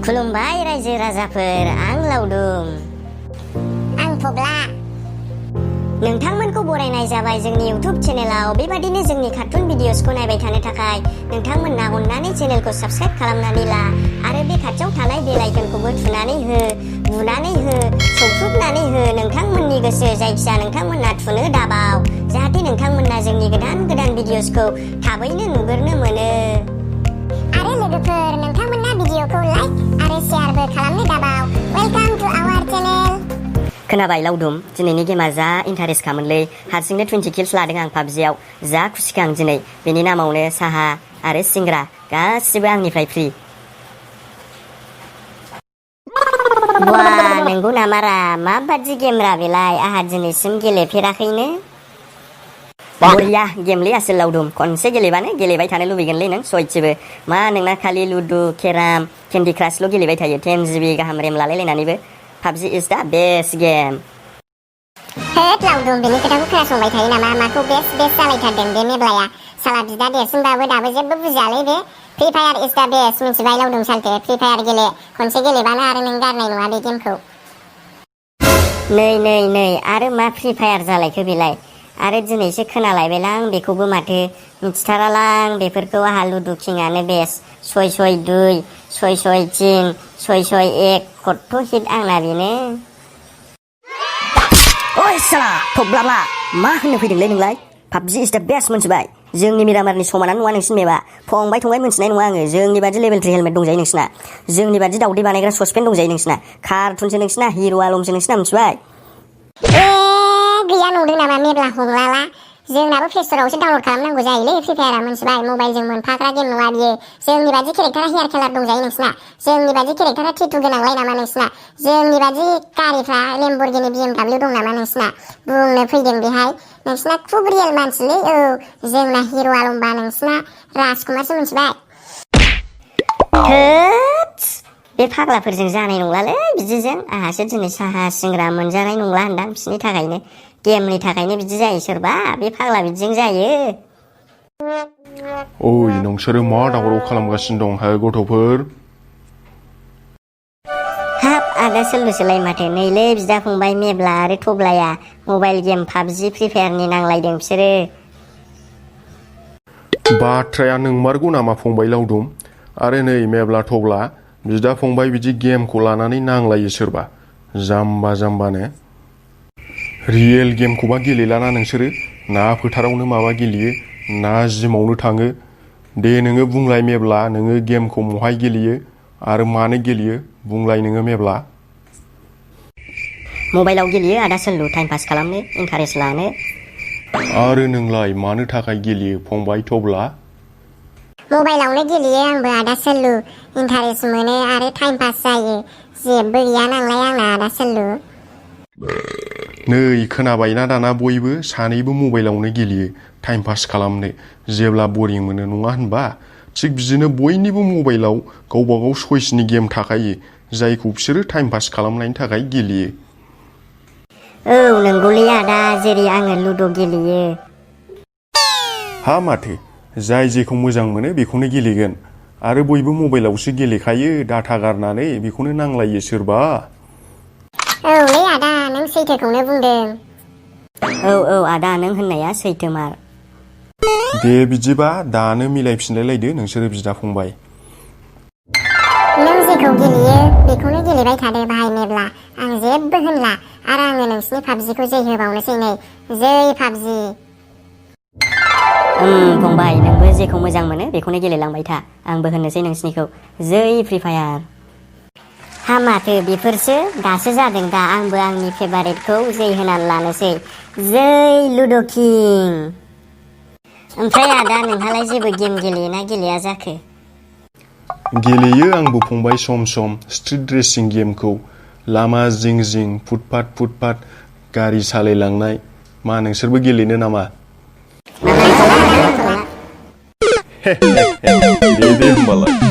खुलुमबाय रायजो राजाफोर आं लावदुम आं थब्ला नोंथांमोनखौ बरायनाय जाबाय जोंनि इउट्युब चेनेलाव बेबादिनो जोंनि कार्टुन भिडिअसखौ नायबाय थानो थाखाय नोंथांमोनना अननानै चेनेलखौ साबस्क्राइब खालामनानै ला आरो बे खाथियाव थानाय बेल आइकनखौबो थुनानै हो बुनानै हो सौख्रुबनानै हो नोंथांमोननि गोसो जायखिया नोंथांमोनना थुनो दाबाव जाहाथे नोंथांमोनना जोंनि गोदान भिडिअसखौ थाबैनो नुगोरनो मोनो आरो लोगोफोर नोंथांमोनना भिडिअखौ लाइक आरो शेयारबो खालामनो दाबाव वेलकाम टु आवर चेनेल खोनाबाय लावदुम दिनैनि गेमा जा इन्टारेस्ट खामोनलै हारसिंनो 20 किल्स लादों आं पाबजियाव जा खुसिखा आं दिनै बेनि नामावनो साहा आरो सिंग्रा गासिबो आंनिफ्राय फ्रि वा नंगौ नामारा माबादि गेमरा बेलाय आहा दिनैसिम गेलेफेराखैनो बरिया गेमलै आसोल लावदुम खनसे गेलेबानो गेलेबाय थानो लुबैगोनलै नों सयथिबो मा नोंना खालि लुडु केराम केन्डि क्राशल' गेलेबाय थायो 10 GB गाहाम रेम लालायलायनानैबो PUBG is the best game hat लावदुम बेनि खोथाखौ खोनासंबाय थायो नामा माखौ बेस्ट जालायथारदों बे मेब्लाया साला बिदा देरसिनबाबो दाबो जेबो बुजियालै बे फ्री फायार इज द बेस्ट मिथिबाय लावदुम सालथे फ्री फायार गेले खनसे गेलेबानो आरो नों गारनाय नङा बे गेमखौ नै आरो मा फ्री फायार जालायखो बेलाय आरो दिनैसो खोनालायबायलां बेखौबो माथो मिथिथारालां बेफोरखौ आहा लुडु किंआनो बेस्ट 6-6-2 6-6-3 6-6-1 खट्ट' हिट आंना बेनो ओइ साला थब्ला मा होननो फैदोंलै नोंलाय PUBG is the best मोनथिबाय जोंनि मिरामारनि समानानो नङा नोंसिनि मेबा फंबाय थंबाय मोनथिनाय नङा आङो जोंनि बादि लेभेल 3 हेलमेट दंजायो नोंसिना जोंनि बादि दावदै बानायग्रा ससपेन दंजायो नोंसिना कार्टुनसो नोंसिना हिर' आलमसो नोंसिना मिथिबाय गैया नंदों नामा मेब्ला हमलाला जोंनाबो प्ले स्ट'रावसो डाउनलड खालामनांगौ जायोलै फ्री फायारा मोनथिबाय मबाइलजों मोनफाग्रा गेम नङा बियो जोंनि बादि केरेक्टारा हेयार कालार दंजायो नोंसिना जोंनि बादि केरेक्टारा टेटु गोनांलाय नामा नोंसिना जोंनि बादि गारिफ्रा लेम्बरगिनि BMW दं नामा नोंसिना बुंनो फैदों बेहाय नोंसिना खुब रियेल मानसिलै औ जोंना हिर' आलमबा नोंसिना राजकुमारसो मिथिबाय बे फाग्लाफोरजों जानाय नंलालै बिदिजों आहासो दिनै साहा सिंग्रा मोनजानाय नंला होनदां बिसोरनि थाखायनो गेमनि थाखायनो बिदि जायो सोरबा बे फाग्ला बिदिजों जायो ओइ नोंसोरो मा दावराव खालामगासिनो दं हो गथ'फोर हाब आदा सोलुसोलाय माथो नैलै बिदा फंबाय मेब्ला आरो थब्लाया मबाइल गेम PUBG फ्री फायारनि नांलायदों बिसोरो बाथ्राया नोंमारगौ नामा फंबाय लावदुम आरो नै मेब्ला थब्ला बिदा फंबाय बिदि गेमखौ लानानै नांलायो सोरबा जाम्बानो रियेल गेमखौबा गेलेलाना नोंसोरो ना फोथारावनो माबा गेलेयो ना जिमावनो थाङो दे नोङो बुंलाय मेब्ला नोङो गेमखौ महाय गेलेयो आरो मानो गेलेयो बुंलाय नोङो मेब्ला मबाइलाव गेलेयो आदा सोल्लु टाइम पास खालामनो इन्टारेस्ट लानो आरो नोंलाय मानो थाखाय गेलेयो फंबाय थब्ला मबाइलावनो गेलेयो आंबो आदा सोल्लु इन्टारेस्ट मोनो आरो टाइम पास जायो जेबो गैया नांलाय आंना आदा सोल्लु नै खोनाबायना दाना बयबो सानैबो मबाइलावनो गेलेयो टाइम पास खालामनो जेब्ला बरिं मोनो नङा होनबा थिग बिदिनो बयनिबो मबाइलाव गावबागाव चइसनि गेम थाखायो जायखौ बिसोरो टाइम पास खालामनायनि थाखाय गेलेयो औ नंगौलै आदा जेरै आङो लुड' गेलेयो हा माथो जाय जेखौ मोजां मोनो बेखौनो गेलेगोन आरो बयबो मबाइलावसो गेलेखायो डाटा गारनानै बेखौनो नांलायो सोरबा औलै आदा नों सैथोखौनो बुंदों औ आदा नों होननाया सैथोमार दे बिदिबा दानो मिलायफिनलायलायदो नोंसोरो बिदा फंबाय नों जेखौ गेलेयो बेखौनो गेलेबाय थादो बाहाय मेब्ला आं जेबो होनला आरो आङो नोंसिनि पाबजिखौ जै होबावनोसै नै जै पाबजि फंबाय नोंबो जेखौ मोजां मोनो बेखौनो गेलेलांबाय था आंबो होननोसै नोंसिनिखौ जै फ्री फायार हा माथो बेफोरसो दासो जादों दा आंबो आंनि फेभारेटखौ जै होनानै लानोसै जै लुड' किं ओमफ्राय आदा नोंहालाय जेबो गेम गेलेयोना गेलेया जाखो गेलेयो आंबो फंबाय सम स्ट्रीट रेसिं गेमखौ लामा जिं फुटपाथ गारि सालायलांनाय मा नोंसोरबो गेलेनो नामा दे होमबालाय